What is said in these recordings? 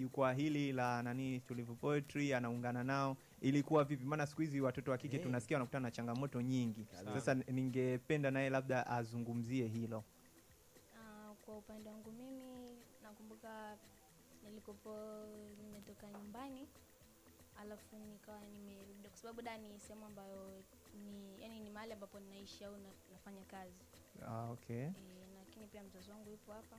jukwaa hili la nani Tulivu Poetry, anaungana nao, ilikuwa vipi? Maana siku hizi watoto wa kike tunasikia wanakutana na changamoto nyingi. Sasa ningependa naye labda azungumzie hilo. Kwa upande wangu mimi nakumbuka nilikopo nimetoka nyumbani, alafu nikawa nimerudi, kwa sababu da ni sehemu ambayo ni yani ni mahali ambapo ninaishi au nafanya kazi. Okay. Lakini pia mzazi wangu yupo hapa,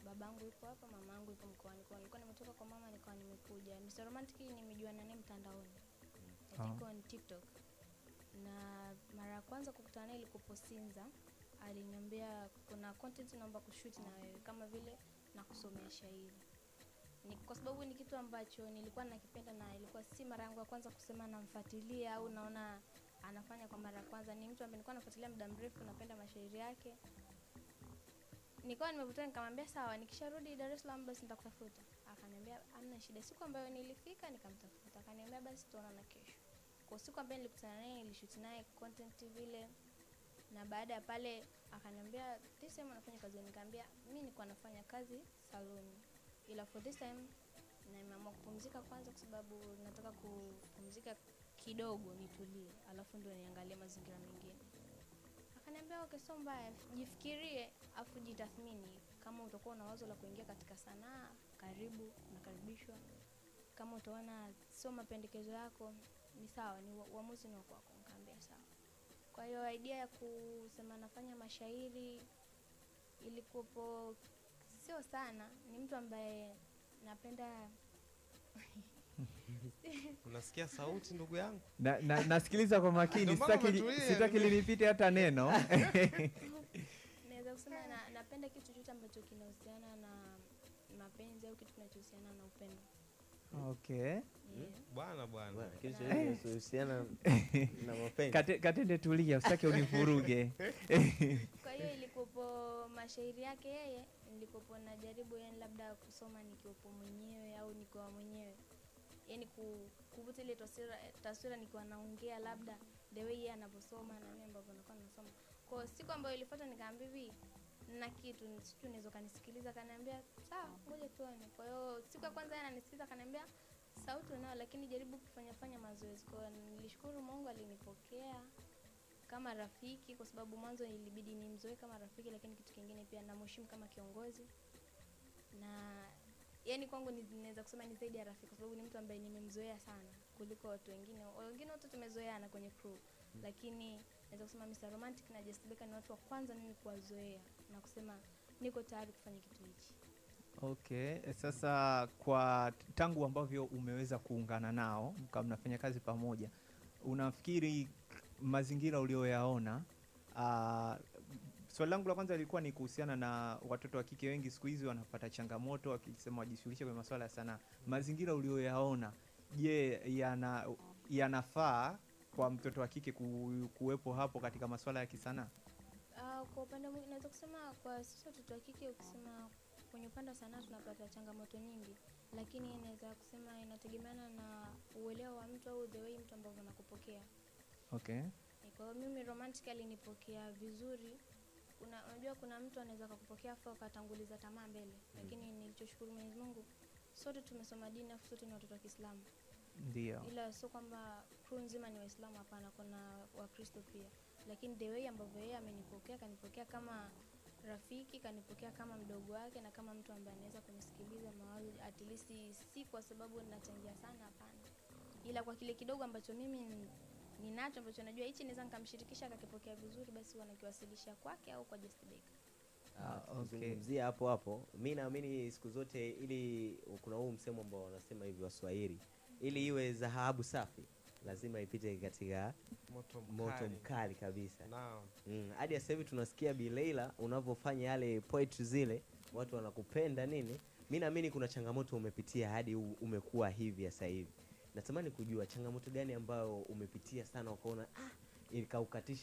babangu yupo hapa, mamangu yupo mkoani. Kwa nilikuwa nimetoka kwa mama nikawa nimekuja. Mr. Romantic nimejua naye mtandaoni. I think on TikTok. Na mara ya kwanza kukutana naye ilikuwa Sinza. Aliniambia kuna content naomba kushoot na wewe, kama vile na kusomea shairi. Ni kwa sababu ni kitu ambacho nilikuwa nakipenda na ilikuwa si mara yangu ya kwanza kusema namfuatilia au naona anafanya kwa mara ya kwanza. Ni mtu ambaye nilikuwa nafuatilia muda mrefu, napenda mashairi yake. Nikawa nimevutiwa, nikamwambia sawa, nikisharudi Dar es Salaam basi nitakutafuta. Akaniambia hamna shida. Siku ambayo nilifika nikamtafuta, akaniambia basi tuonane kesho. Kwa siku ambayo nilikutana naye nilishoot naye content vile, na baada ya pale akaniambia this time unafanya kazi? Nikamwambia mimi nilikuwa nafanya kazi saloni, ila for this time nimeamua kupumzika kwanza, kwa sababu nataka kupumzika kidogo nitulie, alafu ndio niangalie mazingira mengine. Akaniambia okay, sio mbaya, jifikirie afu jitathmini. Kama utakuwa na wazo la kuingia katika sanaa, karibu, unakaribishwa. Kama utaona sio mapendekezo yako, ni sawa, ni uamuzi ni wako. Nikamwambia sawa. Kwa hiyo idea ya kusema nafanya mashairi ilikuwa sio sana. Ni mtu ambaye napenda. Unasikia sauti ndugu yangu? Nasikiliza kwa makini, sitaki linipite hata neno. Naweza kusema napenda kitu chochote ambacho kinahusiana na mapenzi au kitu kinachohusiana na upendo. Okay. Bwana bwana. Kitu kinachohusiana na mapenzi. Katende tulia, usitaki univuruge. Kwa hiyo ilikuwa mashairi yake yeye, nilikuwa najaribu yani labda kusoma nikiwa mwenyewe au nikiwa mwenyewe. Yaani kuvuta ile taswira nikiwa naongea labda the way yeye anaposoma na mimi ambavyo nakuwa nasoma. Kwa siku ambayo ilifuata nikaambia hivi na kitu sijui unaweza kanisikiliza, akaniambia sawa, ngoja tuone. Kwa hiyo siku ya kwanza yeye ananisikiliza akaniambia sauti unayo, lakini jaribu kufanya mazoezi. Kwa hiyo nilishukuru Mungu alinipokea kama rafiki, kwa sababu mwanzo ilibidi nimzoee kama rafiki, lakini kitu kingine pia namheshimu kama kiongozi. Na yani kwangu ninaweza kusema ni zaidi ya rafiki, kwa sababu ni mtu ambaye nimemzoea sana kuliko watu wengine. Wengine wote tumezoeana kwenye crew, lakini naweza kusema Mr. Romantic na Just Baker ni watu wa kwanza mimi kuwazoea na kusema niko tayari kufanya kitu hichi. Okay, sasa kwa tangu ambavyo umeweza kuungana nao mkawa mnafanya kazi pamoja, unafikiri mazingira ulioyaona, swali langu la kwanza lilikuwa ni kuhusiana na watoto wa kike wengi siku hizi wanapata changamoto wakisema wajishughulishe kwenye masuala ya sanaa. Mazingira ulioyaona, je, yanafaa kwa mtoto wa kike kuwepo hapo katika masuala ya kisanaa? Kwa upande mwingine naweza kusema kwa sisi watoto wa kike, ukisema kwenye upande wa sanaa tunapata changamoto nyingi, lakini naweza kusema inategemeana na uelewa wa mtu au the way mtu ambavyo anakupokea. Okay. Kwa hiyo mimi romantically nipokea vizuri. Unajua kuna mtu anaweza kukupokea afa akatanguliza tamaa mbele, lakini nilichoshukuru Mwenyezi Mungu sote tumesoma dini afu sote ni watoto wa Kiislamu. Ndio. Ila sio kwamba crew nzima ni Waislamu, hapana, kuna Wakristo pia. Lakini the way ambavyo yeye amenipokea, kanipokea kama rafiki, kanipokea kama mdogo wake na kama mtu ambaye anaweza kunisikiliza mawazo, at least si kwa sababu ninachangia sana, hapana. Ila kwa kile kidogo ambacho mimi ninacho ambacho najua hichi naweza nikamshirikisha akakipokea vizuri, basi huwa nakiwasilisha kwake au kwa Just Baker. Okay. Zungumzia hapo hapo. Mimi naamini siku zote ili kuna huu msemo ambao wanasema hivi Waswahili, ili iwe dhahabu safi lazima ipite katika moto mkali kabisa. Naam. Hadi sasa hivi tunasikia Bi Leila unavyofanya yale poetry zile, watu wanakupenda nini. Mimi naamini kuna changamoto umepitia hadi umekuwa hivi sasa hivi. Natamani kujua changamoto gani ambayo umepitia sana ukaona ikaukatisha